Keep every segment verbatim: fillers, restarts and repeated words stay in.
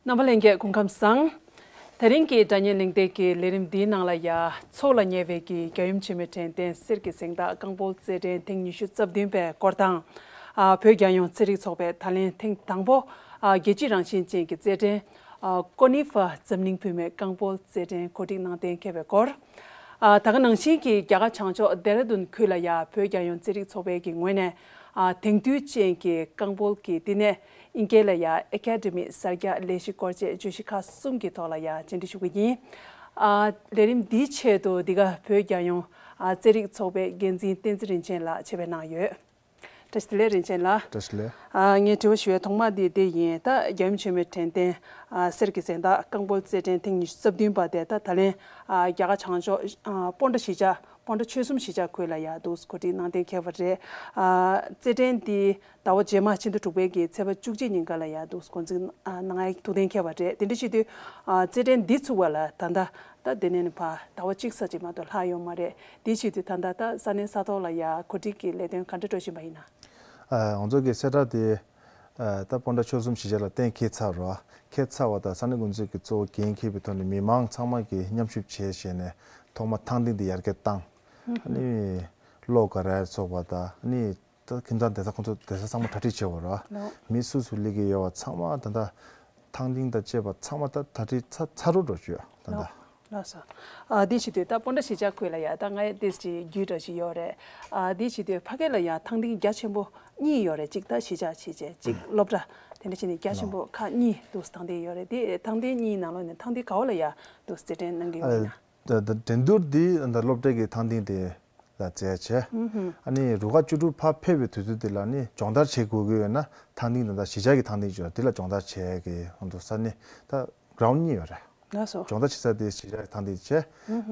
རྣམ་པ་ལྷན་རྒྱས་སྐུ་ཁམས་བཟང་། དེ་རིང་གི་སྒྲ་སྙན་གླེང་སྟེགས་ཀྱི་ལས་རིམ་འདིའི་ནང་ལ་ཡ་འཚོགས་ལ་ཉེ་བའི་གི་རྒྱལ་ཡུམ་ཆེན་མོའི་དྲན་རྟེན་གསེར་གྱི་གཟེངས་རྟགས་རྐང་སྤོལ་རྩེད་འགྲན་ཐེངས་ཉི་ཤུ་རྩ་བདུན་པའི་སྐོར་དང་། ཨ། བོད་རྒྱལ་ཡོངས་རྩེད་རིགས་ཚོགས་པས་ད་ལན་ཐེངས་དང་པོ། ཨ། རྒྱལ་སྤྱིའི་རང་བཞིན་ཅན་གྱི་རྩེད་འགྲན། ཨ། ཀོ་ནི་ཧྥ་འཛམ་གླིང་བུད་མེད་རྐང་སྤོལ་རྩེད་འགྲན་གོ་སྒྲིག་གནང་གཏན་འཁེལ་བའི་སྐོར། ཨ། ད་ག་ནང་བཞིན་གྱི་རྒྱ་གར་བྱང་ཕྱོགས་ལྡེ་ར་ལྡུན་ཁུལ་ལ་ཡ་བོད་རྒྱལ་ཡོངས་རྩེད་རིགས་ཚོགས་པའི་གི་ངོས་ནས། ཨ། དེང་དུས་ཅན་གྱི་རྐང་སྤོལ་གྱི་བསྟི་གནས་ཨིན་སྐད་ལ་ཡ་ཨེ་ཀ་ཌེ་མི་གསར་རྒྱག་ལས་གཞི་སྐོར་བཅས་བརྗོད་གཞི་ཁག་གསུམ་གྱི་ཐོག་ལ་ཡ་བཅར་འདྲི་ཞུ་གི་ཡིན། ཨ། ལས་རིམ་འདིའི་ཆེད་དུ་འདི་ག་བོད་རྒྱལ་ཡོངས། ཨ། རྩེད་རིགས་ཚོགས་པའི་འགན་འཛིན་བསྟན་འཛིན་རིན་ཆེན་ལགས་ཆེད་ཕེབས་གནང་ཡོད། བཀྲ་ཤིས་བདེ་ལེགས་རིན་ཆེན་ལགས། བཀྲ་ཤིས་བདེ་ལེགས། ཨ། ངའི་དྲི་བ་ཞུ་ཡས་ཐོག་མ་འདི་འདི་ཡིན། ད་རྒྱལ་ཡུམ་ཆེན་མོའི་དྲན་རྟེན། ཨ། གསེར་གྱི་གཟེངས་རྟགས་རྐང་སྤོལ་རྩེད་འགྲན་ཐེངས་ཉི་ཤུ་རྩ་བདུན་པ་དེ་ད་ད་ལན། ཨ། རྒྱ་གར་བྱང་ཕྱོགས། ཨ། སྤོན་ཊ་གཞིས་ཆགས། སྤོན་ཊ་ཆོལ་གསུམ་གཞིས་ཆགས་ཁུལ་ལ་ཡ་འདུག་གོ་སྒྲིག་གནང་གཏན་འཁེལ་བ་རེད། ཨ། རྩེད་འགྲན་འདི་ཟླ་བ་རྗེས་མ་ཕྱི་ཟླ་དྲུག་པའི་གི་ཚེས་པ་བཅུ་གཅིག་ཉིན་ཀ་ལ་ཡ་འདུག་འགོ་འཛུགས་གནང་ཡ་ཐུགས་གཏན་འཁེལ་བ་རེད། དེ་འདྲ་བྱེད་དུས། ཨ། རྩེད་འགྲན་འདི་ཚུགས་པ་ལ་ད་ལྟ། ད་དེ་ནས་ནི་ཕར་ཟླ་བ་གཅིག་ཙམ་ཅིག་མ་གཏོགས་ལྷག་ཡོད་མ་རེད། དེ་བྱེད་དུས་ད་ལྟ་ད་ས་གནས་ས་ཐོག་ལ་ཡ་གོ་སྒྲིག་གི་ལས་དོན་ག་འདྲ་འགྲོ་བཞིན་པ་ཡིན་ན། ཨ། ང་ཚོ་གི་གསལ་བསྒྲགས་དེ། ཨ། ད་སྤོན་ཊ་ཆོལ་གསུམ་གཞིས་ཆགས་ལ་གཏན་འཁེལ་ཚར་རོ། འཁེལ་ཚར་བ་དང་ས་གནས་འགོ་འཛིན་གྱིས་གཙོ་བོ་འགན་འཁྱེར་བའི་ཐོག་ནས་མི་མང་ཚང་མ་གིས་མཉམ་ཞུགས་བྱས་བྱས་ནས་ཐོག་མ་ཐང་སྟེང་དེ་ཡར་རྒྱས་བཏང་། ཨ་ནི་གློག་ག་རེ་ཚོགས་པ་དང་ཨ་ནི། ད་ཁྱིམ་ཚང་བསྡད་ས་ཁོང་ཚོ་བསྡད་ས་ཚང་མ་གྲ་སྒྲིག་བྱས་པ་རེད། ལགས། མི་སུ་སུ་སླེབས་ཀྱི་ཡོད་པ་ཚང་མ་ད་ལྟ་ཐང་སྟེང་དང་བཅས་པ་ཚང་མ་ད་གྲ་སྒྲིག་ཚ་ཚ་རུ་འགྲོ་བཅུག་ད་ལྟ། ལགས། ལགས་སོ། ཨ། དེ་བྱེད་དུས་ད་སྤོན་ཊ་གཞིས་ཆགས་ཁུལ་ལ་ཡ་ད་ང་ཡ་ཏིས་ཀྱི་རྒྱུས་འདྲ་ཞིག་ཡོད་རེད། ཨ། དེ་བྱེད་དུས་ཕ་གི་ལ་ཡ་ཐང་སྟེང་རྒྱ་ཆེན་པོ་གཉིས་ཡོད་རེད། གཅིག་ད་གཞིས་ཆགས་བྱས་བྱས་གཅིག་སློབ་གྲྭ་དེ་འདྲ་བྱས་ནས་རྒྱ་ཆེན་པོ་ཁག་གཉིས་འདུག་ཐང་སྟེང་ཡོད་རེད། དེ་ཐང་སྟེང་གཉིས་ནང་ལོགས་ནས་ཐང་སྟེང་ག་བ་ལ་ཡ་འདུག་རྩེད་འགྲན་གནང་གི་ཡོད་ཡིན་ན། ད་ད་འགྲན་བསྡུར་འདི་ད་སློབ་གྲྭའི་གི་ཐང་སྟེང་དེ་ལ་རྩེད་བྱས། ཨ་ནི་རུ་ཁག་བཅུ་དྲུག་ཕར་ཕེབས་པའི་དུས་ཚོད་དེ་ལ་ནི་སྦྱོང་བརྡར་བྱེད་དགོས་ཀྱི་ཡོད་ན་ཐང་སྟེང་དེ་འདྲ་གཞིས་ཆགས་ཀྱི་ཐང་སྟེང་བཅོས་དེ་ལ་སྦྱོང་བརྡར་བྱེད་ཀྱི་ཡོང་འདུག་ས་ནི་ད་གྷ་རའུན་ཌི་གཉིས་ཡོད་རེད། ལགས་སོ། སྦྱོང་བརྡར་བྱེད་ས་དེ་གཞིས་ཆགས་ཀྱི་ཐང་སྟེང་བྱས།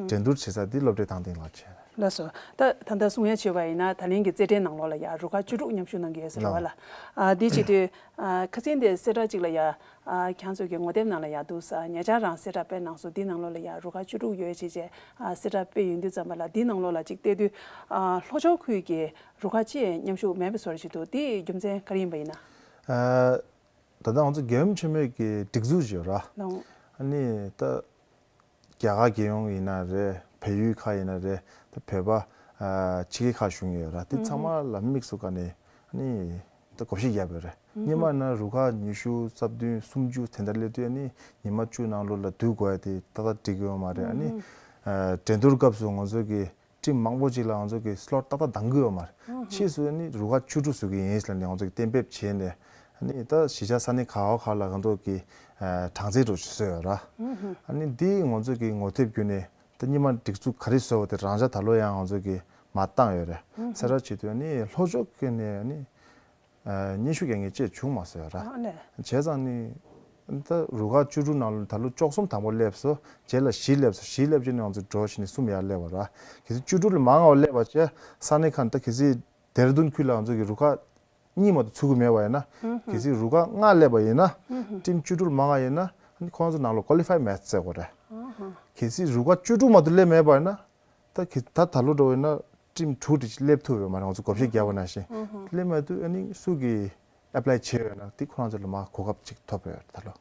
འགྲན་བསྡུར་བྱེད་ས་དེ་སློབ་གྲྭའི་ཐང་སྟེང་ལ་བྱས། ལགས་སོ། ད་ད་ལྟ་གསུང་ཡ་བྱས་པ་ཡིན་ན་ད་ལན་གྱི་རྩེད་འགྲན་ནང་ལོགས་ལ་ཡ་རུ་ཁག་བཅུ་དྲུག་མཉམ་ཞུགས་གནང་གི་ཡོད་ཟེར་བ་ལ། ཨ། དེ་བྱེད་དུས། ཨ། ཁ་སང་དེ་གསལ་བསྒྲགས་གཅིག་ལ་ཡ། ཨ། ཁྱང་ཚོས་ཀྱི་ངོ་དེབ་ནང་ལ་ཡ་འདུག་ས་ཉེ་ཆར་རང་གསལ་བསྒྲགས་སྤེལ་གནང་སོང་། འདི་ནང་ལོགས་ལ་ཡ་རུ་ཁག་བཅུ་དྲུག་ཡོད་ཅེས་བྱས། ཨ། གསལ་བསྒྲགས་སྤེལ་ཡོང་དུས་ཙམ་པ་ལ་འདི་ནང་ལོགས་ལ་གཅིག་བལྟས་དུས། ཨ། ལྷོ་ཕྱོགས་ཁུལ་གྱི་རུ་ཁག་ཅིག་མཉམ་ཞུགས་མེད་པའི་བཟོ་འདྲ་ཞིག་འདུག་འདི་རྒྱུ་མཚན་ག་རེ་ཡིན་པ་ཡིན་ན། ཨ། ད་ལྟ་ང་ཚོ་རྒྱལ་ཡུམ་ཆེན་མོའི་གི་སྒྲིག་འཛུགས་ཡོད་ར། ལགས། ཨ་ནི་ད་རྒྱ་གར་རྒྱལ་ཡོངས་ཡིན་ན་རེད། བལ་ཡུལ་ཁག་ཡིན་ན་རེད། ད་བོད་པ། ཨ། ཕྱི་རྒྱལ་ཁག་བཞུགས་མཁན་ཡོད་ར། དེ་ཚང་མ་ལ་དམིགས་སུ་བཀར་ནས་ཨ་ནི་ད་བགོ་བཤའ་བརྒྱབ་ཡོད་རེད། སྔོན་མ་ན་རུ་ཁག་ཉི་ཤུ་རྩ་བདུན་སུམ་ཅུ་དེ་འདྲ་སླེབས་དུས་ཨ་ནི་ཉི་མ་བཅུ་ནང་ལོགས་ལ་བསྡུ་དགོས་ཡ་དེ་ཏག་ཏག་འགྲིག་གི་ཡོད་མ་རེད། ཨ་ནི། ཨ། འགྲན་བསྡུར་སྐབས་སུ་ང་ཚོ་གི་ཊིམ་མང་པོ་ཅིག་ལ་ང་ཚོ་གི་སི་ལོཊ་ཏག་ཏག་འདང་གི་ཡོད་མ་རེད། ཕྱིས་སུ་ནི་རུ་ཁག་བཅུ་དྲུག་བཟོ་གི་ཡིན་ཟེར་ནས་ང་ཚོ་གི་གཏན་འབེབས་བྱས་ནས་ནི་ད་གཞིས་ཆགས་ས་གནས་ག་བ་ག་ལ་ང་ཚོ་གི་གྲངས་ཚད་འགྲོ་ཞིག་བཟོས་ཡོད་ར། ཨ་ནི་འདི་ང་ཚོ་གི་ངོ་དེབ་བརྒྱུད་ནས་ད་སྔོན་མ་སྒྲིག་འཛུགས་ག་རེ་བཟོས་པ་དེ་རང་འཇགས་ད་ལོ་ཡང་ང་ཚོ་གི་མར་བཏང་ཡོད་རེད། གསལ་བསྒྲགས་བྱེད་དུས་ནི་ལྷོ་ཕྱོགས་ཀྱི་ནས་ནི། ཨ། སྙན་ཞུ་རྒྱག་མཁན་བཅས་བྱུང་མ་སོང་ཡ་ར། ཨ་ནས། བྱས་ཙང་ནི། ད་རུ་ཁག་བཅུ་དྲུག་ནང་ལ་ད་ལོ་བཅུ་གསུམ་དང་པོ་སླེབས་སོང་། རྗེས་ལ་བཞི་སླེབས་སོང་། བཞི་སླེབས་རྗེས་ནས་ང་ཚོ་འགྲོ་བཞིན་ནས་གསུམ་ཡར་སླེབས་པ་ར། གལ་སྲིད་བཅུ་དྲུག་ལས་མང་བ་སླེབས་པ་བྱས་ས་གནས་ཁག་ད་གལ་སྲིད་ལྡེ་ར་ལྡུན་ཁུལ་ལ་ང་ཚོ་གི་རུ་ཁག་གཉིས་མ་གཏོགས་ཚུད་ཀྱི་མེད་པ་ཡིན་ན། གལ་སྲིད་རུ་ཁག་ལྔ་སླེབས་པ་ཡིན་ན། ཊིམ་བཅུ་དྲུག་ལས་མང་བ་ཡིན་ན་ཁོང་ཚོ་ནང་ལ་ཀོ་ལི་ཕའི་མེད་ཟེར་དགོས་རེད། གལ་སྲིད་རུ་ཁག་བཅུ་དྲུག་མ་གཏོགས་སླེབས་མེད་པ་ཡིན་ན། ད་གི་ད་ད་ལོ་འགྲོ་བས་ན་ཊིམ་དྲུག་དེ་སླེབས་ཐུབ་ཡོད་མ་རེད། ང་ཚོ་བགོ་བཤའ་བརྒྱབ་པ་ནང་བཞིན་སླེབས་མ་ཐུབ། ཨ་ནི་སུ་གིས་ཨེབ་ལའི་བྱས་ཡོད་ན་དེ་ཁོ་རང་ཚོ་ལ་མར་གོ་སྐབས་ཅིག་ཐོབ་ཡོད་རེད་ད་ལོ།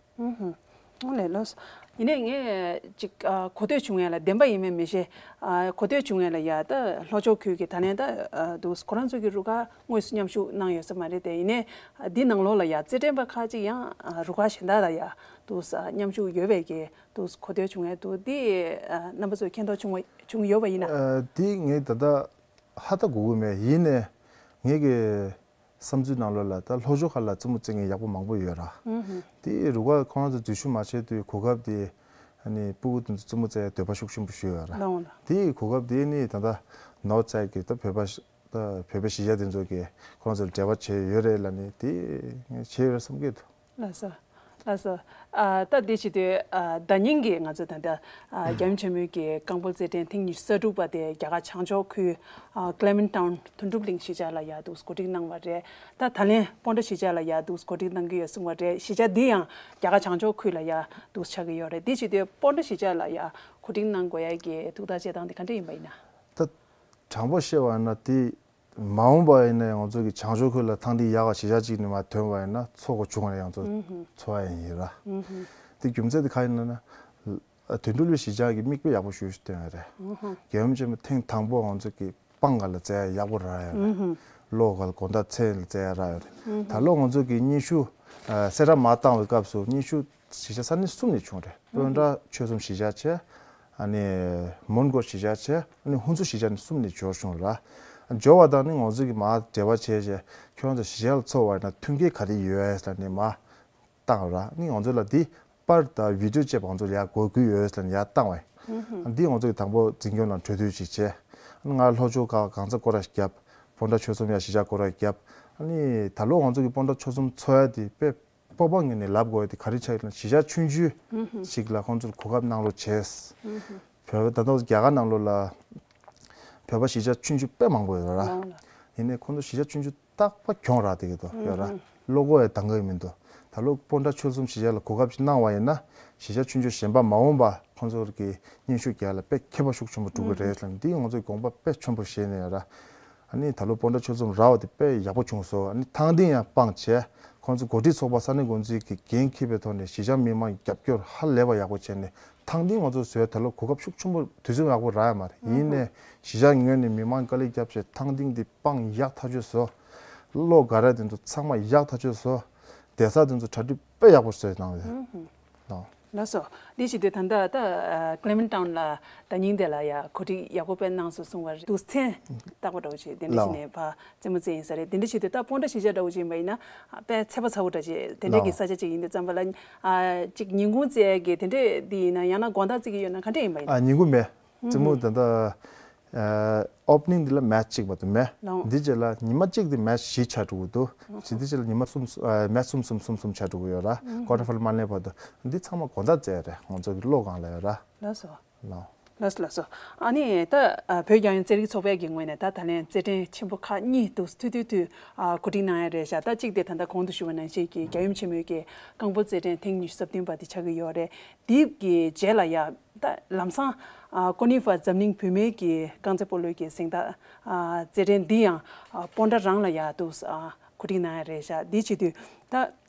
ཨོ་ལེ་ལོས། ཡིན་ནའི་ངས་ཅིག་ཨ་གོ་ཐོས་བྱུང་ཡ་ལ་བདེན་པ་ཡིན་མིན་མི་ཤེས། ཨ་གོ་ཐོས་བྱུང་ཡ་ལ་ཡ་ད་ལྷོ་ཕྱོགས་ཁུལ་གྱི་ད་ལན་ད་ཨ་འདུག་ཁོ་རང་ཚོ་གི་རུ་ཁག་དངོས་སུ་མཉམ་ཞུགས་གནང་ཡོད་ས་མ་རེད་དེ། ཡིན་ནའི་འདི་ནང་ལོགས་ལ་ཡ་རྩེད་འགྲན་པ་ཁག་ཅིག་ཡང་ཨ་རུ་ཁག་གཞན་དག་ལ་ཡ་འདུག་མཉམ་ཞུགས་ཡོད་པའི་གི་འདུག་གོ་ཐོས་བྱུང་ཡ་འདུག་འདི་ཨ་རྣམ་པ་ཚོས་མཁྱེན་རྟོགས་བྱུང་བ་བྱུང་ཡོད་པ་ཡིན་ན། ཨ་འདི་ངས་ད་ལྟ་ཧ་ད་གོ་གི་མེད། ཡིན་ནའི་ངས་གི་བསམ་ཚུལ་ནང་ལོགས་ལ་ད་ལྷོ་ཕྱོགས་ཁག་ལ་རྩེད་མོ་རྩེ་མཁན་ཡག་པོ་མང་པོ་ཡོད་ར། ཨུ་ཧུ། དེ་རུ་ཁག་ཁོ་རང་ཚོ་འཛུལ་ཞུགས་མ་བྱས་དུས་གོ་སྐབས་དེ་ཨ་ནི་སྤུ་གུ་དེ་ཚོ་རྩེད་མོ་རྩེ་ཡ་འདོད་པ་ཤུགས་ཆེན་པོ་ཞིག་ཡོད་ར། ལགས་འོང་ལགས། དེ་གོ་སྐབས་དེ་ནི་ད་ལྟ་ནོར་ཚ་གི་ད་བོད་པ་ད་བོད་པའི་གཞིས་ཆགས་དེ་ཚོ་གི་ཁོ་རང་ཚོ་ལ་འབྲེལ་བ་བྱས་ཡོད་རེད་ལབ་ནས་དེ་ངས་བྱས་ཡོད་རེད་བསམ་གྱི་འདུག་ལགས་སོ། ལགས་སོ། ཨ་ད་འདི་བྱེད་དུས་ཨ་ཟླ་ཉིན་གྱི་ང་ཚོ་ད་ལྟ་ཨ་རྒྱལ་ཡུམ་ཆེན་མོའི་གི་རྐང་སྤོལ་རྩེད་འགྲན་ཐེངས་ཉི་ཤུ་རྩ་དྲུག་པ་དེ་རྒྱ་གར་བྱང་ཕྱོགས་ཁུལ་ཨ་ཀླེ་མེན་ཊའུན་དོན་གྲུབ་གླིང་གཞིས་ཆགས་ལ་ཡ་འདུག་གོ་སྒྲིག་གནང་བ་རེད། ད་ད་ལན་སྤོན་ཊ་གཞིས་ཆགས་ལ་ཡ་འདུག་གོ་སྒྲིག་གནང་གི་ཡོད་གསུངས་པ་རེད། གཞིས་ཆགས་འདི་ཡང་རྒྱ་གར་བྱང་ཕྱོགས་ཁུལ་ལ་ཡ་འདུག་ཆགས་ཀྱི་ཡོད་རེད། འདི་བྱེད་དུས་སྤོན་ཊ་གཞིས་ཆགས་ལ་ཡ་གོ་སྒྲིག་གནང་དགོས་ཡ་གི་ཐུགས་ཐག་བཅད་སྟངས་དེ་ག་འདྲ་ཡིན་པ་ཡིན་ན། ད་དྲང་པོ་བཤད་པ་ན་དེ། མ་འོངས་པ་ཡིན་ན་ང་ཚོ་གི་བྱང་ཕྱོགས་ཁུལ་ལ་ཐང་སྟེང་ཡག་ག་གཞིས་ཆགས་གཅིག་ནས་མར་ཐོན་པ་ཡིན་ན་ཚོགས་པ་བྱུང་བ་ཡང་ཚོ་ཚོ་བ་ཡིན་ཡིན་ར། དེ་རྒྱུ་མཚན་དེ་ག་ཡིན་ན་ན། དོན་གྲུབ་ལོས་གཞིས་ཆགས་ཀྱི་མིག་དཔེ་ཡག་པོ་ཞུ་ཞུ་སྟོན་ཡ་རེད། རྒྱལ་ཡུམ་ཆེན་མོ་ཐེངས་དང་པོ་ང་ཚོ་གི་སྤང་ག་ལ་བཙལ་ཡག་པོ་རག་ཡོད་རེད། གློ་ག་ལ་དགོང་དག་མཚན་ལ་བཙལ་ཡག་རག་ཡོད་རེད། ད་ལོ་ང་ཚོ་གི་སྙན་ཞུ་གསལ་བསྒྲགས་མ་བཏང་བའི་སྐབས་སུ་སྙན་ཞུ་གཞིས་ཆགས་ས་གནས་གསུམ་ནས་བྱུང་རེད། སྤོན་ཊ་ཆོལ་གསུམ་གཞིས་ཆགས་བྱས། ཨ་ནི་མོན་གྷོ་གཞིས་ཆགས་བྱས། ཨ་ནི་ཧུན་སུར་གཞིས་ཆགས་ནས་གསུམ་ནས་འབྱོར་བྱུང་ར། འབྱོར་བ་དང་ནི་ང་ཚོ་གི་མར་འབྲེལ་བ་བྱས་བྱས་ཁྱོད་རང་ཚོ་གཞིས་ཆགས་ལ་འཚོ་བ་ཡིན་ན་མཐུན་རྐྱེན་ག་རེ་ཡོད་ལབ་ནས་མར་བཏང་ར། ནི་ང་ཚོ་ལ་འདི་པར་དང་བི་ཌིའོ་བཅས་པ་ང་ཚོ་ལ་ཡར་དགོས་ཀྱི་ཡོད་ལབ་ནས་ཡར་བཏང་བས། འདི་ང་ཚོ་གི་དང་པོ་འཛིན་སྐྱོང་ལ་གྲོས་བསྡུར་ཅིག་བྱས། ང་ལྷོ་ཕྱོགས་ག་གང་ཚ་སྐོར་ར་བརྒྱབ། སྤོན་ཊ་ཆོལ་གསུམ་ཡ་གཞིས་ཆགས་སྐོར་ར་བརྒྱབ། ཨ་ནི་ད་ལོ་ང་ཚོ་གི་སྤོན་ཊ་ཆོལ་གསུམ་འཚོ་ཡ་དེ་དཔེ་སྤོབས་པ་ངེས་ནས་ལབ་དགོས་ཡ་དེ་ག་རེ་ཆགས་ཡོད་ན་གཞིས་ཆགས་ཆུང་ཆུང་ཞིག་ལ་ཁོང་ཚོར་གོ་སྐབས་གནང་རོགས་བྱས། བོད་པ་ད་ལྟ་རྒྱ་གར་ནང་ལོགས་ལ་བོད་པ་གཞིས་ཆགས་ཆུང་ཆུང་དཔེ་མང་པོ་ཡོད་ར། ཡིན་ནའི་ཁོང་ཚོ་གཞིས་ཆགས་ཆུང་ཆུང་རྟག་པ་གྱོང་རག་བསྡད་ཀྱི་འདུག་ཡོད་ར། བློ་ཁོག་ཡང་འདང་གི་མི་འདུག་ད་ལོ་སྤོན་ཊ་ཆོལ་གསུམ་གཞིས་ཆགས་ལ་གོ་སྐབས་ཤིག་གནང་བ་ཡིན་ན་གཞིས་ཆགས་ཆུང་ཆུང་གཞན་པ་མ་འོངས་པ་ཁོང་ཚོར་གྱི་སྙན་ཞུ་རྒྱག་ལ་དཔེ་ཁྱད་པར་ཤུགས་ཆེན་པོ་འགྲོ་གི་རེད་ལབ་འདིའི་ང་ཚོས་དགོངས་པ་དཔེ་ཆེན་པོ་བཞེས་ནས་ཡོད་ར། ཨ་ནི་ད་ལོ་སྤོན་ཊ་ཆོལ་གསུམ་རག་པ་དེ་དཔེ་ཡག་པོ་བྱུང་སོང་། ཨ་ནི་ཐང་སྟེང་ཡང་སྤང་བྱས་ཁོང་ཚོ་འགོ་ཁྲིད་ཚོགས་པ་ས་གནས་འགོ་འཛིན་གྱི་འགན་འཁྱེར་བའི་ཐོག་ནས་གཞིས་ཆགས་མི་མང་རྒྱབ་སྐྱོར་ཧ་ལས་པ་ཡག་པོ་བྱས་ནས་ཐང་སྟེང་ང་ཚོ་བཟོས་ད་ལོ་གོ་སྐབས་ཤུགས་ཆེན་པོ་དུས་ཚོད་ཡག་པོ་རག་ཡ་མ་རེད། ཡིན་ནའི་གཞིས་ཆགས་ངོས་ནས་མི་མང་དཀའ་ལས་བརྒྱབ་བྱས་ཐང་སྟེང་འདི་སྤང་ཡག་ཐག་ཆོད་བཟོ། གློ་ག་ར་དེ་ཚོ་ཚང་མ་ཡག་ཐག་ཆོད་བཟོ། བསྡད་ས་དེ་ཚོ་གྲ་སྒྲིག་དཔེ་ཡག་པོ་བཟོས་གནང་ཡོད། ལགས་སོ། འདི་བྱེད་དུས་ད་ལྟ་ད་ཀླེ་མེན་ཊའུན་ལ་ད་ཉིན་དེ་ལ་ཡ་གོ་སྒྲིག་ཡག་པོ་དཔེ་གནང་སོང་གསུང་བ་རེད། འདུག་མཚན་བཏགས་པ་འདྲ་བོ་བྱས་དེ་འདྲ་བྱས་ནས་ཕ་རྩེད་མོ་རྩེ་ཡིན་ས་རེད། དེ་འདྲ་བྱེད་དུས་ད་སྤོན་ཊ་གཞིས་ཆགས་འདྲ་བོ་བྱས་པ་ཡིན་ན་དཔེ་ཚད་པ་ཚ་པོ་འདྲ་བྱས་དེ་འདྲ་གི་ས་ཆ་ཅིག་ཡིན་དུས་ཙམ་པ་ལ་ཅིག་ཉིན་གུང་རྩེ་གི་དེ་འདྲ་འདི་ཡིན་ན་ཡང་ན་དགོང་དག་རྩེ་གི་ཡོད་ན་ག་འདྲ་ཡིན་པ་ཡིན་ན། ཉིན་གུང་མེད། རྩེད་མོ་ད་ལྟ་ཨོ་པ་ནིང་འདི་ལ་མེ་ཆི་གཅིག་མ་གཏོགས་མེད། འདི་རྗེས་ལ་ཉི་མ་གཅིག་འདི་མེ་ཆི་བཞི་ཆགས་འགྲོ་གི་འདུག་འདི་རྗེས་ལ་ཉི་མ་གསུམ་མེ་ཆི་གསུམ་གསུམ་གསུམ་གསུམ་ཆགས་འགྲོ་གི་ཡོད་ར། ཀོ་ཊར་ཕའི་ནལ་མ་ལེན་བར་དུ་འདི་ཚང་མ་དགོང་དག་རྩེ་རེད། ང་ཚོ་གི་གློ་སྒང་ལ་ཡོད་ར། ལགས་སོ། ལགས་སོ། ལགས་སོ། ཨ་ནི་ད་བོད་རྒྱལ་ཡོངས་རྩེད་རིགས་ཚོགས་པའི་གི་ངོས་ནས་ད་ད་ལན་རྩེད་འགྲན་ཆེན་པོ་ཁག་གཉིས་འདུག་ཐུང་ཐུང་ཐུང་གོ་སྒྲིག་གནང་ཡ་རེད་ཤག་ད་གཅིག་དེ་ད་ལྟ་གོང་དུ་ཞུས་པ་ནང་བཞིན་གྱི་རྒྱལ་ཡུམ་ཆེན་མོའི་གི་རྐང་སྤོལ་རྩེད་འགྲན་ཐེངས་ཉི་ཤུ་རྩ་བདུན་པ་དེ་ཆགས་ཀྱི་ཡོད་རེད། དེའི་གི་རྗེས་ལ་ཡ་ད་ལམ་སང་ཀོ་ནི་ཧྥ་འཛམ་གླིང་བུད་མེད་ཀྱི་རྐང་རྩེད་སྤོ་ལོའི་གི་གཟེངས་རྟགས་རྩེད་འགྲན་འདི་ཡང་སྤོན་ཊ་རང་ལ་ཡ་འདུག་གོ་སྒྲིག་གནང་ཡ་རེད་ཤག་འདི་བྱེད་དུས་ད་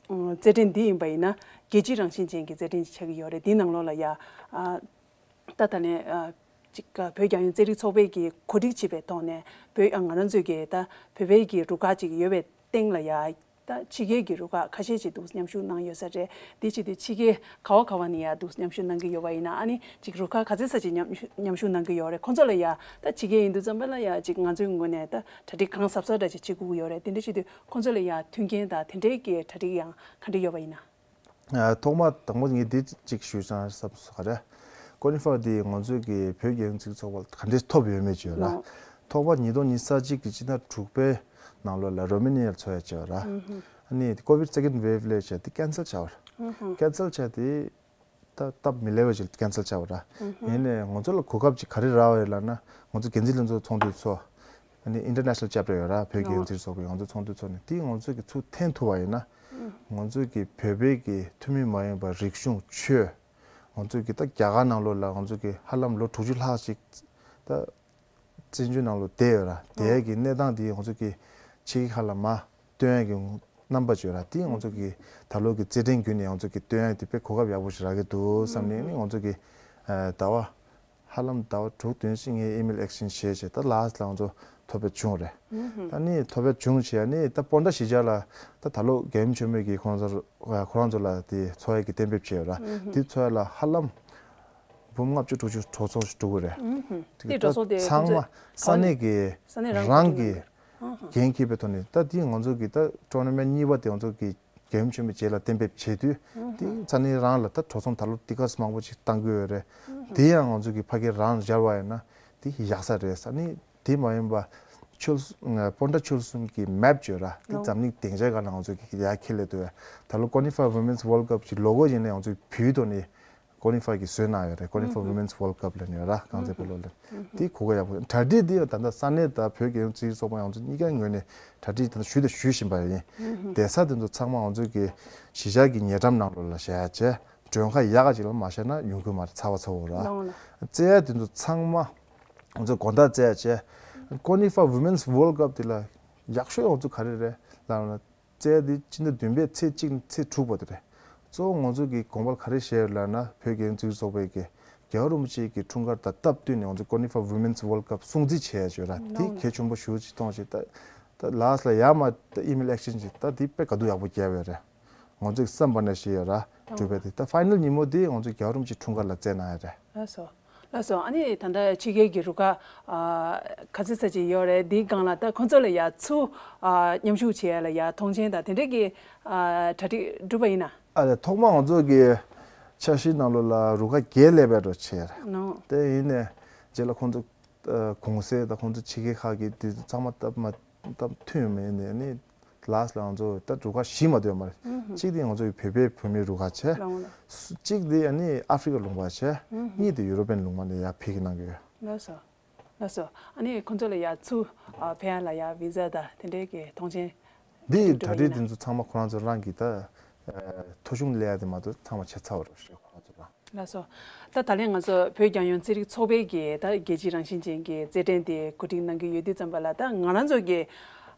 རྩེད་འགྲན་འདི་ཡིན་པ་ཡིན་ན་རྒྱལ་སྤྱིའི་རང་བཞིན་ཅན་གྱི་རྩེད་འགྲན་ཅིག་ཆགས་ཀྱི་ཡོད་རེད། འདིའི་ནང་ལོགས་ལ་ཡ། ད་ད་ནས་ཅིག་བོད་རྒྱལ་ཡོངས་རྩེད་རིགས་ཚོགས་པའི་གི་གོ་སྒྲིག་བྱས་པའི་ཐོག་ནས་བོད་ང་རང་ཚོའི་གི་ད་བོད་པའི་གི་རུ་ཁག་ཅིག་ཡོད་པའི་སྟེང་ལ་ཡ་ད་ཕྱི་རྒྱལ་གྱི་རུ་ཁག་ཁ་ཤས་ཅིག་འདུག་མཉམ་ཞུགས་གནང་ཡོད་ས་རེད། དེ་བྱེད་དུས་ཕྱི་རྒྱལ་ག་བ་ག་བ་ནས་ཡ་འདུག་མཉམ་ཞུགས་གནང་གི་ཡོད་པ་ཡིན་ན་ཨ་ནི་ཅིག་རུ་ཁག་ག་ཚད་ས་ཅིག་མཉམ་ཞུགས་མཉམ་ཞུགས་གནང་གི་ཡོད་རེད། ཁོང་ཚོ་ལ་ཡ་ད་ཕྱི་རྒྱལ་ཡིན་དུས་ཙམ་པ་ལ་ཡ་ཅིག་ང་ཚོའི་ངོས་ནས་ད་གྲ་སྒྲིག་གང་ཟབ་ཟབ་འདྲ་ཅིག་བྱེད་དགོས་ཀྱི་ཡོད་རེད། དེ་འདྲ་བྱེད་དུས་ཁོང་ཚོ་ལ་ཡ་མཐུན་རྐྱེན་དང་དེ་འདྲའི་གི་གྲ་སྒྲིག་ཡང་ག་འདྲ་ཡོད་པ་ཡིན་ན། ཐོག་མ་དང་པོ་ངས་འདི་གཅིག་ཞུས་ཙང་བསམ་སོང་ག་རེ། ཀོ་ནི་ཧྥ་འདི་ང་ཚོའི་གི་བོད་རྒྱལ་ཡོངས་རྩེད་རིགས་ཚོགས་པ་ག་འདྲས་ཐོབ་ཡོད་མེད་བརྗོད་ར། ཐོག་མ་ཉིས་སྟོང་ཉི་ཤུ་རྩ་གཅིག་གི་སྤྱི་ཟླ་དྲུག་པའི་ནང་ལོགས་ལ་རོ་མེ་ནི་ཡར་འཚོགས་ཡ་བྱས་པ་ར། ཨ་ནི་ཀོ་ཝིཌ་སེ་ཀེན་ཌི་ཝེབ་ལས་བྱས་འདི་ཀན་སེལ་བྱས་པ་ར། ཀན་སེལ་བྱས་དེ་ད་སྟབས་མི་ལེགས་པ་ཞིག་ཀན་སེལ་བྱས་པ་ར། ཡིན་ནའི་ང་ཚོ་ལ་གོ་སྐབས་ཅིག་ག་རེ་རག་པ་རེད་ལབ་ན་ང་ཚོ་འགན་འཛིན་ལྷན་ཚོགས་ཚོགས་འདུ་ཚོགས། ཨ་ནི་ཨིན་ཊར་ནེ་ཤ་ནལ་ཅེབ་ཊར་ཡོད་ར། བོད་རྒྱལ་ཡོངས་རྩེད་རིགས་ཚོགས་པའི་ང་ཚོ་ཚོགས་འདུ་ཚོགས་ནས་དེ་ང་ཚོ་གི་ཚུར་འཐེན་ཐུབ་པ་ཡིན་ན། ང་ཚོ་གི་བོད་པའི་གི་ཐུན་མིན་མ་ཡིན་པ་རིག་གཞུང་ཆོས། ང་ཚོ་གི་ད་རྒྱ་གར་ནང་ལོགས་ལ་ང་ཚོ་གི་ཧ་ལམ་ལོ་དྲུག་ཅུ་ལྷག་ཅིག་ད་བཙན་བྱོལ་ནང་ལོགས་བསྡད་ཡོད་ར། དེ་གི་གནས་སྟངས་དེ་ང་ཚོ་གི་ཕྱི་རྒྱལ་ཁག་ལ་མར་སྟོན་ཡ་གི་རྣམ་པ་བརྗོད་ར། དེ་ང་ཚོ་གི་ད་ལོ་གི་རྩེད་འགྲན་བརྒྱུད་ནས་ང་ཚོ་གི་སྟོན་ཡ་དེ་དཔེ་གོ་སྐབས་ཡག་པོ་ཞིག་རག་གི་འདུག་བསམ་ནས་ནི་ང་ཚོ་གི་ཟླ་བ། ཧ་ལམ་ཟླ་བ་དྲུག་བདུན་ཞིག་ངས་ཨི་མེལ་ཨེག་སི་ཅེན་ཇི་བྱས་བྱས་ད་ལཱ་སི་ཊི་ལ་ང་ཚོ་ཐོབ་པ་བྱུང་རེད། ད་ནི་ཐོབ་པ་བྱུང་བྱས་ནི་ད་སྤོན་ཊ་གཞིས་ཆགས་ལ་ད་ད་ལོ་རྒྱལ་ཡུམ་ཆེན་མོའི་གི་ཁོང་ཚོར་ཁོ་རང་ཚོ་ལ་དེ་འཚོགས་ཡ་གི་གཏན་འབེབས་བྱས་ཡོད་ར། དེ་འཚོགས་ཡ་ལ་ཧ་ལམ་འབུམ་ལྔ་བཅུ་དྲུག་ཅུ་འགྲོ་སོང་ཞིག་འགྲོ་གི་རེད། དེ་འགྲོ་སོང་དེ་ཚང་མ་ས་གནས་ཀྱི་རང་གི་འགན་འཁྱེར་བའི་ཐོག་ནས་ད་དེ་ང་ཚོ་གི་ད་ཊོར་ནར་མེན་ཊི་གཉིས་པ་དེ་ང་ཚོ་གི་རྒྱལ་ཡུམ་ཆེན་མོའི་རྗེས་ལ་གཏན་འབེབས་བྱེད་དུས་དེ་ས་གནས་རང་ལ་ད་འགྲོ་སོང་ད་ལོ་ཏི་ཀ་སི་མང་པོ་ཅིག་བཏང་གི་ཡོད་རེད། དེ་ཡང་ང་ཚོ་གི་ཕ་གི་རང་སྦྱར་བ་ཡིན་ན་དེ་ཡག་ས་རེད། ས་གནས་དེ་མ་ཡིན་པ་ཆོལ་སྤོན་ཊ་ཆོལ་གསུམ་གྱི་མེབ་བརྗོད་ར་དེ་འཛམ་གླིང་སྡིངས་ཆའི་སྒང་ལ་ང་ཚོ་གི་ཡར་འཁྱེར་སླེབས་འདུག་ད་ལོ་ཀོ་ནི་ཧྥ་ཝི་མེན་སི་ཝརལ་ཌི་ཀབ་ཀྱི་ལོ་གོ་ཡིན་ན་ང་ཚོ་བོད་དོ་ནི། ཀོ་ནི་ཧྥ་གིས་བཟོས་གནང་ཡོད་རེད། ཀོ་ནི་ཧྥ་ཝི་མེན་སི་ཝརལ་ཌི་ཀབ་ལབ་ནས་ཡོད་ར། རྐང་རྩེད་སྤོ་ལོ་ལ། དེ་གོ་སྐབས་ཡག་པོ་གྲ་སྒྲིག་འདི་ད་ལྟ་ས་གནས་དང་བོད་རྒྱལ་ཡོངས་རྩེད་རིགས་ཚོགས་པ་ང་ཚོ་གཉིས་ཀའི་ངོས་ནས་གྲ་སྒྲིག་ད་ལྟ་ཞུས་དང་ཞུས་བཞིན་པ་ཡིན། བསྡད་ས་དེ་ཚོ་ཚང་མ་ང་ཚོ་གི་གཞིས་ཆགས་ཀྱི་ཉེ་འགྲམ་ནང་ལོགས་ལ་བཞག་ཡ་བྱས། མགྲོན་ཁང་ཡག་ག་ཅིག་ལ་མ་བཞག་ན་ཡོང་གི་མ་རེད། ཚ་བ་ཚ་བོ་ར། རྩེད་ཡ་དེ་ཚོ་ཚང་མ་ང་ཚོ་དགོང་དག་རྩེད་ཡ་བྱས། ཀོ་ནི་ཧྥ་Women's World Cup དེ་ལ་ཡག་ཤོས་ང་ཚོ་ག་རེ་རེད་ལབ་ན། རྩེད་དེ་སྤྱི་ཟླ་བདུན་པའི་ཚེས་གཅིག་ནས་ཚེས་དྲུག་བར་དུ་རེད། གཙོ་བོ་ང་ཚོ་གི་དགོངས་པ་ག་རེ་བཞེས་ཡོད་ལབ་ན། བོད་རྒྱལ་ཡོངས་རྩེད་རིགས་ཚོགས་པའི་གི་རྒྱལ་བ་རིན་པོ་ཆེ་གི་འཁྲུངས་སྐར་དང་སྟབས་བསྟུན་ནས་ང་ཚོ་ཀོ་ནི་ཧྥ་Women's World Cup སྲུང་བརྩི་བྱས་ཡོད་ར། དེ་གལ་ཆེན་པོ་ཞེ་པོ་ཅིག་མཐོང་ཞིང་། ད་ད་ལཱསི་ལ་ཡར་མར་ད་ཨི་མེལ་ཨེག་ཤེན་ཇི་ད་དེ་དཔེ་དགའ་སྡུག་ཡག་པོ་བརྒྱབ་ཡོད་རེད། ང་ཚོས་བསམ་པ་ནང་བཞིན་ཡོད་ར། གྲུབ་པ་དེ་ད་ཕའི་ནལ་ཉིན་མོ་དེ་ང་ཚོ་རྒྱལ་བ་རིན་པོ་ཆེ་འཁྲུངས་སྐར་ལ་རྩེད་གནང་ཡོད་རེད། ལགས་སོ། ལགས་སོ། ཨ་ནི་ད་ལྟ་ཕྱི་རྒྱལ་གྱི་རུ་ཁག་ཨ་ག་ཚོད་ཙམ་ཅིག་ཡོད་རེད། འདིའི་སྒང་ལ་ད་ཁོང་ཚོ་ལ་ཡ་ཚུར་ཨ་མཉམ་ཞུགས་བྱེད་ཡ་ལ་ཡ་མཐོང་མཆན་དང་དེ་འདྲས་ཀྱི་ཨ་གྲ་སྒྲིག་གྲུབ་པ་ཡིན་ན། ཨ་ལས་ཐོག་མར་ང་ཚོ་གི་འཆར་གཞིའི་ནང་ལོགས་ལ་རུ་ཁག་བརྒྱད་སླེབས་པའི་འགྲོ་བྱས་རེད། ནོ། དེ་ཡིན་ནས་རྗེས་ལ་ཁོང་ཚོ་ཨ་གུང་སེང་དང་ཁོང་ཚོ་ཕྱི་རྒྱལ་ཁག་གི་དུས་ཚང་མ་སྟབས་མ་སྟབས་མཐུན་མེད་ནས་ནི། ལཱསི་ལ་ང་ཚོ་ད་རུ་ཁག་བཞི་མ་གཏོགས་ཡོད་མ་རེད། ཧུམ་ཧུམ། གཅིག་དེ་ང་ཚོ་ཡི་བོད་པའི་བུད་མེད་རུ་ཁག་བྱས། ལགས་འོང་ལགས། གཅིག་དེ་ཨ་ནི་ཨ་ཧྥི་རི་ཀ་ལུང་པ་བྱས། ཧུམ་ཧུམ། གཉིས་དེ་ཡུ་རོ་པན་ལུང་པ་ནས་ཡར་ཕེབས་ཀྱི་གནང་གི་ཡོད། ལགས་སོ། ལགས་སོ། ཨ་ནི་ཁོང་ཚོ་ལ་ཡ་ཚུར་ཨ་ཕེབས་ཡ་ལ་ཡ་བི་ཟ་དང་དེ་འདྲའི་གི་མཐོང་མཆན་དེ་གྲ་སྒྲིག་དེ་ཚོ་ཚང་མ་ཁོ་རང་ཚོ་རང་གི་ད་ཨ་ཐོ་གཞུང་སླེབས་ཡ་དེ་མ་གཏོགས་ཚང་མ་བྱས་ཚར་བ་རེད་ཤག་ཁོ་རང་ཚོ་རང་། ལགས་སོ། ད་ད་ལན་ང་ཚོ་བོད་རྒྱལ་ཡོངས་རྩེད་རིགས་ཚོགས་པའི་གི་ད་རྒྱལ་སྤྱིའི་རང་བཞིན་ཅན་གྱི་རྩེད་འགྲན་དེ་གོ་སྒྲིག་གནང་གི་ཡོད་དུས་ཙམ་པ་ལ། ད་ང་རང་ཚོ་གི་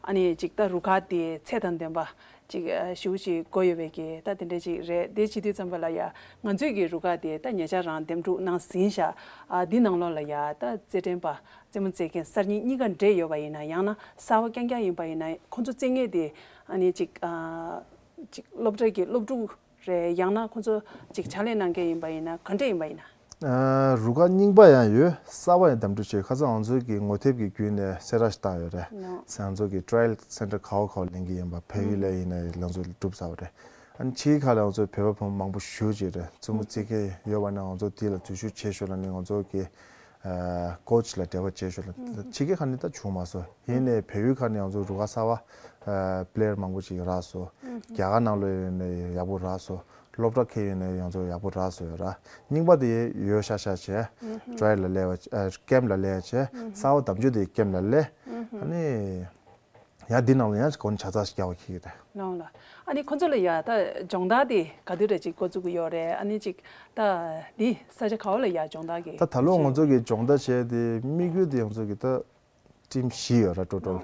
ཨ་ནི་ཅིག་ད་རུ་ཁག་དེ་ཚད་དང་ལྡན་པ་ཅིག་ཨ་ཞེ་པོ་ཅིག་དགོས་ཡོད་པའི་གི་ད་དེ་འདྲ་ཅིག་རེད། དེ་བྱེད་དུས་ཙམ་པ་ལ་ཡ་ང་ཚོའི་གི་རུ་ཁག་དེ་ད་ཉེ་ཆར་རང་འདེམས་སྒྲུག་གནང་ཟིན་ཤག་ཨ་འདི་ནང་ལོགས་ལ་ཡ་ད་རྩེད་འགྲན་པ་རྩེད་མོ་རྩེད་མཁན་གསར་རྙིང་གཉིས་ཀ་འདྲེས་ཡོད་པ་ཡིན་ན། ཡང་ན་གསར་པ་རྐྱང་རྐྱང་ཡིན་པ་ཡིན་ན། ཁོང་ཚོ་རྩེད་མཁན་དེ་ཨ་ནི་ཅིག་ཨ་ཅིག་སློབ་གྲྭ་གི་སློབ་ཕྲུག་རེད། ཡང་ན་ཁོང་ཚོ་ཅིག་ཕྱག་ལས་གནང་མཁན་ཡིན་པ་ཡིན་ན་ག་འདྲ་ཡིན་པ་ཡིན་ན། ཨ་རུ་ཁག་རྙིང་པ་ཡང་ཡོད། གསར་པ་ཡང་འདེམས་སྒྲུག་བྱས། ཁ་སང་ང་ཚོའི་གི་ངོ་དེབ་ཀྱི་བརྒྱུད་ནས་གསལ་བསྒྲགས་ཤིག་བཏང་ཡོད་རེད། ནོ། ང་ཚོ་གི་ཊ་ར་ཡལ་སེན་ཊར་ག་བ་ག་བ་ལེན་གྱི་ཡིན་པ། བལ་ཡུལ་ལ་ཡིན་ནའི་ང་ཚོ་གྲུབ་ཚར་བ་རེད། ཨ་ནི་ཕྱིའི་ཁག་ལ་ང་ཚོ་བོད་པ་བུ་མོ་མང་པོ་ཞེ་པོ་ཅིག་རེད། རྩེད་མོ་རྩེ་མཁན་ཡོད་པ་ན་ང་ཚོ་དེ་ལ་འཛུལ་ཞུགས་བྱེད་ཤོག་ལབ་ནས་ང་ཚོ་གི་ཨ་ཀོ་ཆི་ལ་འབྲེལ་བ་བྱེད་ཤོག་ལབ། ཕྱི་རྒྱལ་ཁག་ནས་ད་བྱུང་མ་སོང་། ཡིན་ནའི་བལ་ཡུལ་ཁག་ནས་ང་ཚོ་རུ་ཁག་གསར་པ་ཨ་པི་ལེ་ཡར་མང་པོ་ཅིག་རག་སོང་། རྒྱ་གར་ནང་ལོགས་ཡིན་ནའི་ཡག་པོ་རག་སོང་། སློབ་གྲྭ་ཁག་ཡིན་ནའི་ང་ཚོ་ཡག་པོ་རག་སོང་ཡོད་ར། རྙིང་པ་དེ་ཡོད་ཤག་ཤག་བྱས། ཊ་ར་ཡལ་ལ་སླེབས་པ་ཨ་ཀེམ་ལ་སླེབས་པ་བྱས། གསར་པ་དམ་ཆོས་དེ་ཀེམ་ལ་སླེབས། ཨ་ནི་ཡང་འདི་ནང་ལ་ཡང་གོ་ནི་ཆ་ཚང་ཞིག་རྒྱག་པ་ཁྱེད་ཀྱི་རེད། ལགས་ལགས། ཨ་ནི་ཁོང་ཚོ་ལ་ཡ་ད་སྦྱོང་བརྡར་དེ་ག་དུས་རེ་ཅིག་འགོ་བཙུགས་ཀྱི་ཡོད་རེད། ཨ་ནི་ཅིག་ད་འདི་ས་ཆ་ག་བ་ལ་ཡ་སྦྱོང་བརྡར་གྱི་ད་ད་ལོ་ང་ཚོ་གི་སྦྱོང་བརྡར་བྱས་དེ་དམིགས་ཡུལ་དེ་ང་ཚོ་གི་ད་ཊིམ་བཞི་ཡོད་ར། ཊོ་ཊལ་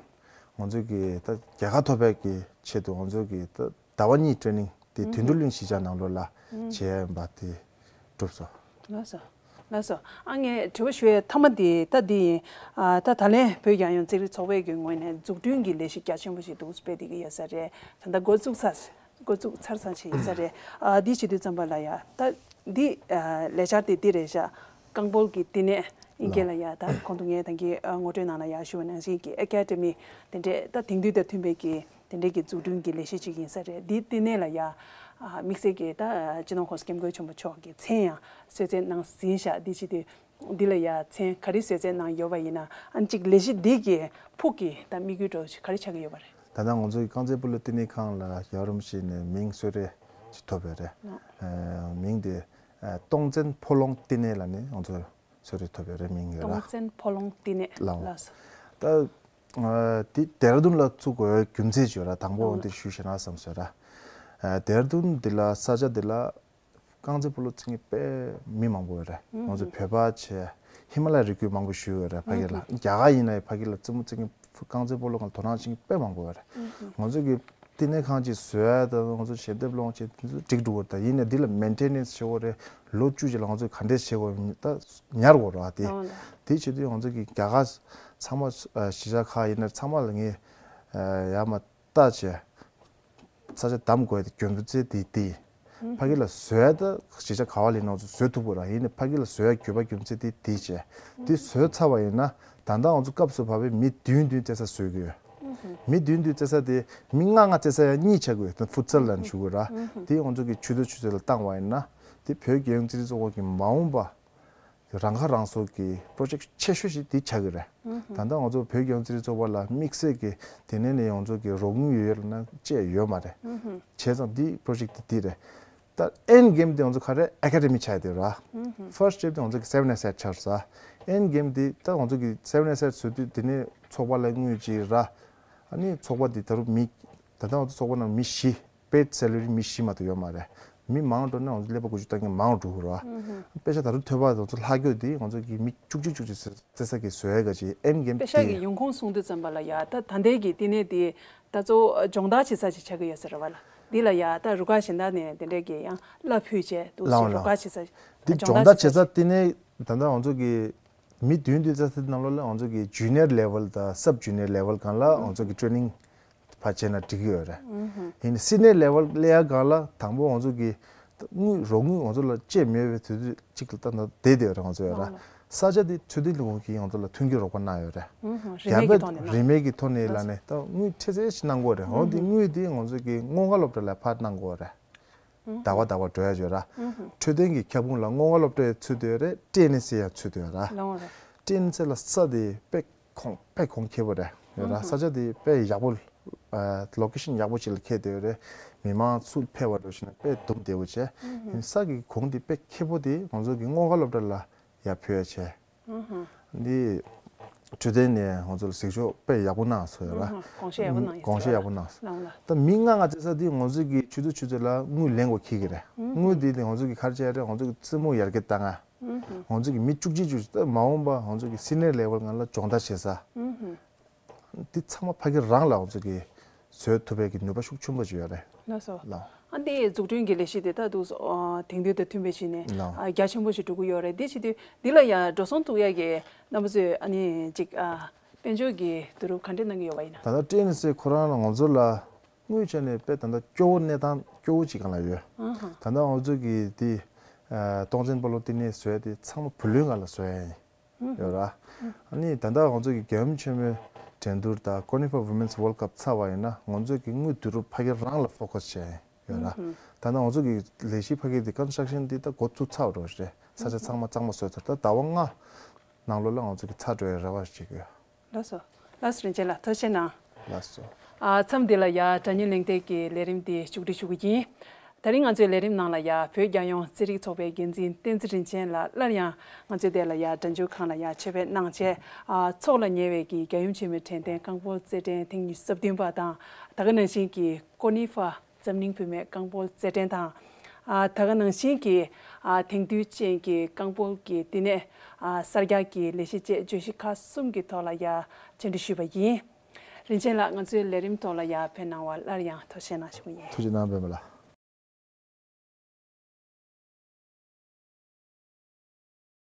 ང་ཚོ་གི་ད་རྒྱལ་ཁ་ཐོབ་པའི་གི་ཆེད་དུ་ང་ཚོ་གི་ད་ཟླ་བ་གཉིས་ཊེ་རེ་ནིང་དེ་དོན་གྲུབ་གླིང་གཞིས་ཆགས་ནང་ལོགས་ལ་བྱས་པ་དེ་གྲུབ་སོང་། ལགས་སོ། ལགས་སོ། ཨ་ངས་དྲི་བ་ཞུ་ཡས་མཐའ་མ་འདི་ད་འདི་ཡིན། ཨ་ད་ད་ལན་བོད་རྒྱལ་ཡོངས་རྩེད་རིགས་ཚོགས་པའི་གི་ངོས་ནས་འཛུགས་སྐྲུན་གྱི་ལས་གཞི་རྒྱ་ཆེན་པོ་ཞིག་འདུག་སྤེལ་བསྡད་ཀྱི་ཡོད་ས་རེད། ད་ལྟ་འགོ་བཙུགས་ཚར་འགོ་བཙུགས་ཚར་ཚར་ཞིག་ཡིན་ས་རེད། ཨ་འདི་བྱེད་དུས་ཙམ་པ་ལ་ཡ་ད་འདི་ཨ་ལས་འཆར་དེ་འདི་རེད་ཤག་རྐང་སྤོལ་གྱི་བསྟི་གནས་ཨིན་སྐད་ལ་ཡ་ད་གོང་དུ་ངས་ད་གིན་ཨ་ངོ་སྤྲོད་ནང་ལ་ཡ་ཞུ་བ་ནང་བཞིན་གྱི་ཨེ་ཀ་ཌེ་མི་དེ་འདྲས་ད་དེང་དུས་དང་མཐུན་པའི་གི་དེ་འདྲའི་གི་འཛུགས་སྐྲུན་གྱི་ལས་གཞི་ཅིག་ཡིན་ས་རེད། འདིའི་བསྟི་གནས་ལ་ཡ་ཨ་དམིགས་བསལ་གྱི་ད་སྤྱི་ནོར་༸གོང་ས་༸སྐྱབས་མགོན་ཆེན་པོ་མཆོག་གི་མཚན་ཡང་གསོལ་སྩལ་གནང་ཟིན་ཤག་འདི་བྱེད་དུས་འདི་ལ་ཡ་མཚན་ག་རེ་གསོལ་སྩལ་གནང་ཡོད་པ་ཡིན་ན། ཨ་ནི་ཅིག་ལས་གཞི་འདི་གི་ཕུགས་ཀྱི་ད་དམིགས་ཡུལ་འདྲ་བོ་ཞིག་ག་རེ་ཆགས་ཀྱི་ཡོད་པ་རེད། ད་ལྟ་ང་ཚོ་གི་རྐང་རྩེད་སྤོ་ལོ་བསྟི་གནས་ཁང་ལ་ཡ་རོམ་བྱས་ནས་མིང་གསོལ་རས་ཅིག་ཐོབ་ཡོད་རེད། ཨ་མིང་དེ་ཨ་སྟོང་བཙན་ཕོ་ལོང་བསྟི་གནས་ལབ་ནས་ང་ཚོ་གསོལ་རས་ཐོབ་ཡོད་རེད། མིང་ཡོད་ར། སྟོང་བཙན་ཕོ་ལོང་བསྟི་གནས། ལགས་འོང་། ལགས་སོ། ད་ཨ་དེ་ལྡེ་ར་ལྡུན་ལ་བཙུགས་དགོས་རྒྱུ་མཚན་ཅིག་ཡོད་ར། དང་པོ་འོ་འདི་ཞུས་བཞག་ན་བསམ་སོང་ར། ཨ་ལྡེ་ར་ལྡུན་འདི་ལ་ས་ཆ་འདི་ལ་རྐང་རྩེད་སྤོ་ལོ་རྩེ་མཁན་དཔེ་མི་མང་པོ་ཡོད་རེད། ང་ཚོ་བོད་པ་བྱས་ཧི་མ་ལ་ཡའི་རི་རྒྱུད་མང་པོ་ཞིག་ཡོད་རེད། ཕ་གི་ལ་རྒྱ་གར་ཡིན་ན་ཡང་ཕ་གི་ལ་རྩེད་མོ་རྩེ་མཁན་རྐང་རྩེད་སྤོ་ལོ་སྒང་དོ་སྣང་བྱེད་མཁན་དཔེ་མང་པོ་ཡོད་རེད། ང་ཚོ་གི་བསྟི་གནས་ཁང་ཅིག་བཟོ་ཡ་དང་ང་ཚོ་ཞལ་འདེབས་སློང་བྱེད་དེ་ཚོ་འགྲིག་འགྲོ་གི་རེད། ད་ཡིན་ནའི་འདི་ལ་མེན་ཊེ་ནེན་སི་བྱེད་དགོས་རེད། ལོ་བཅུ་ཅིག་ལ་ང་ཚོས་ག་འདྲས་བྱེད་དགོས་ད་ཉར་དགོས་རེད་བ། དེ་ཨོ་ལགས། དེ་བྱེད་དུས་ང་ཚོ་གི་རྒྱ་གར་ཚང་མ་གཞིས་ཆགས་ཁག་ཡིན་ན་ཚང་མ་ལ་ངས་ཡར་མར་ལྟ་བྱས། ས་ཆ་བདམས་དགོས་དེ་རྒྱུ་མཚན་དེ་དེ། ཕ་གི་ལ་བཟོ་ཡ་ད་གཞིས་ཆགས་ག་བ་ལ་ཡིན་ན་ང་ཚོ་བཟོ་ཐུབ་དགོས་ར། ཡིན་ནའི་ཕ་གི་ལ་བཟོ་ཡ་རྒྱུ་བ་རྒྱུ་མཚན་དེ་དེ་བྱས། དེ་བཟོས་ཚར་བ་ཡིན་ན་ད་ལྟ་ང་ཚོ་སྐབས་སུ་བབས་པའི་མི་བདུན་བདུན་རྩེ་ས་བཟོ་གི་ཡོད། མི་བདུན་བདུན་རྩེ་ས་དེ་མི་ལྔ་ལྔ་རྩེ་ས་ཡང་གཉིས་ཆགས་དགོས། ད་ཕུཊ་སལ་ལབ་ནས་ཞུ་དགོས་ར། དེ་ང་ཚོ་གི་ཆུ་ཚོད་ཆུ་ཚོད་ལ་བཏང་བ་ཡིན་ན་དེ་བོད་རྒྱལ་ཡོངས་རྩེད་རིགས་ཚོགས་པ་གི་མ་འོངས་པ་རང་ཁ་རང་གསོ་གི་པྲོ་ཇེཀ་ཆེ་ཤོས་ཤིག་དེ་ཆགས་ཀྱི་རེད། ད་ལྟ་ང་ཚོ་བོད་རྒྱལ་ཡོངས་རྩེད་རིགས་ཚོགས་པ་ལ་དམིགས་བསལ་གྱི་དེ་ནས་ནས་ང་ཚོ་གི་རོགས་དངུལ་ཡོད་ཡོད་ལབ་ན་བཅས་ཡོད་མ་རེད། བྱས་ཙང་འདི་པྲོ་ཇེཀ་དེ་འདི་རེད། ད་ཨེན་གེམ་དེ་ང་ཚོ་ག་རེ་ཨེ་ཀ་ཌེ་མི་ཆགས་དེ་ར། ཕར་སི་ཊེབ་དེ་ང་ཚོ་གི་སེ་ཝན་ཨེ་སེཊ་ཆགས་ས། ཨེན་གེམ་དེ་ད་ང་ཚོ་གི་སེ་ཝན་ཨེ་སེཊ་བཟོ་དུས་དེ་ནས་ཚོགས་པ་ལ་དངུལ་ཅིག་ར། ཨ་ནི་ཚོགས་པ་དེ་ད་རུང་མི་ད་ལྟ་ང་ཚོ་ཚོགས་པ་ནང་མི་བཞི། པེཌ་སེ་ལ་རི་མི་བཞི་མ་གཏོགས་ཡོད་མ་རེད། མི་མང་འགྲོ་ན་ང་ཚོ་ཀླད་པ་འགུལ་སྐྱོད་བཏང་མཁན་མང་འགྲོ་གི་རེད་བ། ཨུ་ཧུ། པེ་ཤག་ད་རུང་ཐོལ་པ་ང་ཚོ་ལྷག་རྒྱུ་དེ་ང་ཚོ་གི་མི་བཅུ་གཅིག་བཅུ་གཅིག་བཙལ་ས་གི་བཟོ་ཡ་ག་ཅིག་ཨེན་གེམ་པེ་ཤག་གི་ཡོང་ཁུངས་གསུངས་དུས་ཙམ་པ་ལ་ཡ་ད་ད་ལྟའི་གི་བསྟི་གནས་དེ་ད་གཙོ་བོ་སྦྱོང་བརྡར་བྱེད་ས་ཅིག་ཆགས་ཀྱི་ཡོད་ས་རེད་བ་ལ། འདི་ལ་ཡ་ད་རུ་ཁག་གཞན་དག་ནས་དེ་འདྲས་ཀྱི་ཡང་བླ་ཕུལ་བྱས་འདུག་ལའོ་ཟེར་ལའོ། རུ་ཁག་བྱེད་ས་འདི་སྦྱོང་བརྡར་བྱེད་ས་ཅིག་བསྟི་གནས་ད་ལྟ་ང་ཚོ་གི་མི་བདུན་དུ་བཙལ་ས་དེ་ནང་ལོགས་ལ་ང་ཚོ་གི་ཇུ་ནི་ཡར་ལེ་ཝལ་དང་སབ་ཇུ་ནི་ཡར་ལེ་ཝལ་སྒང་ལ་ང་ཚོ་གི་ཊེ་ནིང་ཕར་བྱས་ན་འགྲིག་གི་ཡོད་རེད། ཡིན་ནའི་སི་ནི་ཡར་ལེ་ཝལ་སླེབས་ཡ་སྒང་ལ་དང་པོ་ང་ཚོ་གི་དངུལ་རོགས་དངུལ་ང་ཚོ་ལ་སྤྲད་མེད་པའི་དུས་ཚོད་ཅིག་ལ་ད་ལྟ་བསྡད་བསྡད་ཡོད་རེད། ང་ཚོ་ཡོད་ར། ས་ཆ་དེ་འཕྲོད་བསྟེན་ལས་ཁུངས་ཀྱིས་ང་ཚོ་ལ་མཐུན་རྐྱེན་རོགས་པ་གནང་ཡོད་རེད། རིན་མེད་ཀྱི་ཐོག་ནས་རིན་མེད་ཀྱི་ཐོག་ནས་ལ་ནས་ད་དངུལ་ཁྲལ་ཚད་ཞིག་གནང་དགོས་རེད། འོ་དེ་དངུལ་དེ་ང་ཚོ་གི་སྔོན་ཁ་སློབ་གྲྭ་ལ་ཕར་གནང་དགོས་རེད། ཟླ་བ་ཟླ་བ་འགྲོ་ཡ་ཡོད་ར། འཕྲོད་བསྟེན་གྱི་ཁྱབ་ཁོངས་ལ་སྔོན་ཁ་སློབ་གྲྭ་ཚུད་དེ་ཡོད་རེད། ཊི་ཨེན་ཨེས་ཡང་ཚུད་དེ་ཡོད་ར། ལའོ་ར། ཊི་ཨེན་ཨེས་ལ་ས་དེ་དཔེ་གོང་དཔེ་གོང་ཁེ་པོ་རེད་ཡོད་ར། ས་ཆ་དེ་དཔེ་ཡག་པོ། ལོ་ཀེ་ཤན་ཡག་པོ་ཅིག་ལ་ཁེལ་དེ་ཡོད་རེད། མི་མང་ཚུར་ཕེབས་པ་འགྲོ་བཞིན་ན་དཔེ་འདུམ་བདེ་པོ་བྱས། ས་གི་གོང་དེ་དཔེ་ཁེ་པོ་དེ་ང་ཚོ་གི་སྔོན་ཁ་སློབ་གྲྭ་ལ་ཡར་ཕུལ་ཡ་བྱས། འདི་འཕྲོད་བསྟེན་ནས་ང་ཚོ་ལ་གཟིགས་ཕྱོགས་དཔེ་ཡག་པོ་གནང་སོང་ཡོད་ར། དགོངས་བཞེས་ཡག་པོ་གནང་ཡོད་དགོངས་བཞེས་ཡག་པོ་གནང་སོང་། ལའོ་ལ། ད་མི་ལྔ་ལྔ་བཙལ་ས་དེ་ང་ཚོ་གི་ཆུ་ཚོད་ཆུ་ཚོད་ལ་དངུལ་ལེན་དགོས་ཁེལ་གི་རེད། དངུལ་དེ་དེ་ང་ཚོ་གི་ག་རེ་བྱས་རེད། ང་ཚོ་གི་རྩེད་མོ་ཡར་རྒྱས་བཏང་ང་། ང་ཚོ་གི་མི་བཅུ་གཅིག་བཅུ་གཅིག་ད་མ་འོངས་པ་ང་ཚོ་གི་སི་ནི་ཡར་ལེ་ཝལ་སྒང་ལ་སྦྱོང་བརྡར་བྱེད་ས། འདི་ཚང་མ་ཕ་གི་རང་ལ་ང་ཚོ་གི་བཟོ་ཐུབ་པའི་གི་ནུས་པ་ཤུགས་ཆེན་པོ་ཅིག་ཡོད་རེད། ལགས་སོ། ལགས། ཨ་འདི་འཛུགས་སྐྲུན་གྱི་ལས་གཞི་དེ་ད་དུང་ཨ་དེང་དུས་དང་མཐུན་པའི་ཆ་ནས་ལགས། ཨ་རྒྱ་ཆེན་པོ་ཞིག་འགྲོ་གི་ཡོད་རེད། འདི་བྱེད་དུས་འདི་ལ་ཡང་འགྲོ་སོང་ཐོབ་ཡ་གི་རྣམ་པ་ཚོས་ཨ་ནི་ཅིག་ཨ་དཔལ་འབྱོར་གྱི་བསྡུ་རུབ་ག་འདྲས་གནང་གི་ཡོད་པ་ཡིན་ན། ད་ལྟ་ཊི་ཨེན་ཨེས་ཁོ་རང་ལ་ང་ཚོ་ལ་དངུལ་བྱས་ནས་དཔེ་ད་ལྟ་སྐྱོ་བོ་གནས་སྟངས་སྐྱོ་བོ་ཅིག་སྒང་ལ་ཡོད། ཨ་ཧ། ད་ལྟ་ང་ཚོ་གི་དེ་ཨ་སྟོང་བཙན་སྤོ་ལོ་བསྟི་གནས་བཟོས་ཏེ་ཚང་མ་བུ་ལོན་སྒང་ལ་བཟོ་ཡ་ཡིན། ཡོད་ར། ཨ་ནི་ད་ལྟ་ང་ཚོ་གི་རྒྱལ་ཡུམ་ཆེན་མོའི་འགྲན་བསྡུར་དང་Konifa Women's World Cup ཚར་བ་ཡིན་ན་ང་ཚོ་གི་དངུལ་བསྡུ་རུབ་ཕ་གི་རང་ལ་ཕོ་ཁ་སི་བྱས་ཡོད་ར། ད་ལྟ་ང་ཚོ་གི་ལས་གཞི་ཕ་གི་དེ་ཀོན་སི་ཊྲག་ཤན་དེ་ད་འགོ་བཙུགས་ཚར་བ་འགྲོ་ཞིག་རེད། ས་ཆ་ཚང་མ་གཙང་མ་བཟོས་ཚར། ད་ཟླ་བ་ལྔ་ནང་ལོགས་ལ་ང་ཚོ་གི་ཚར་འགྲོ་ཡའི་རེ་བ་ཞིག་བྱེད་ཀྱི་ཡོད། ལགས་སོ། ལགས་སོ། རིན་ཆེན་ལགས་ཐུགས་རྗེ་གནང་། ལགས་སོ། ཨ་མཚམས་འདི་ལ་ཡ་དྲ་བརྙན་གླེང་སྟེགས་ཀྱི་ལས་རིམ་འདི་མཇུག་སྒྲིལ་ཞུ་གི་ཡིན། དེ་རིང་ང་ཚོའི་ལས་རིམ་ནང་ལ་ཡ་བོད་རྒྱལ་ཡོངས་རྩེད་རིགས་ཚོགས་པའི་འགན་འཛིན་བསྟན་འཛིན་རིན་ཆེན་ལགས་སླར་ཡང་ང་ཚོའི་དེ་ལ་ཡ་སྒྲ་འཇུག་ཁང་ལ་ཡ་ཆེད་ཕེབས་གནང་བྱས། ཨ་ཚོགས་ལ་ཉེ་བའི་གི་རྒྱལ་ཡུམ་ཆེན་མོའི་དྲན་རྟེན་རྐང་སྤོལ་རྩེད་འགྲན་ཐེངས་ཉི་ཤུ་རྩ་བདུན་པ་དང་། ད་ག་ནང་བཞིན་གྱི་Konifa འཛམ་གླིང་བུད་མེད་རྐང་སྤོལ་རྩེད་འགྲན་དང་། ཨ་ད་ག་ནང་བཞིན་གྱི་ཨ་དེང་དུས་ཅན་གྱི་རྐང་སྤོལ་གྱི་བསྟི་གནས་ཨ་གསར་རྒྱག་གི་ལས་གཞི་བཅས་བརྗོད་གཞི་ཁག་གསུམ་གྱི་ཐོག་ལ་ཡ་བཅར་འདྲི་ཞུས་པ་ཡིན། རིན་ཆེན་ལགས་ང་ཚོའི་ལས་རིམ་ཐོག་ལ་ཡ་ཕེབས་གནང་བར་སླར་ཡང་ཐུགས་རྗེ་གནང་ཞུ་གི་ཡིན། ཐུགས་རྗེ་གནང་སྤེན་པ་ལགས།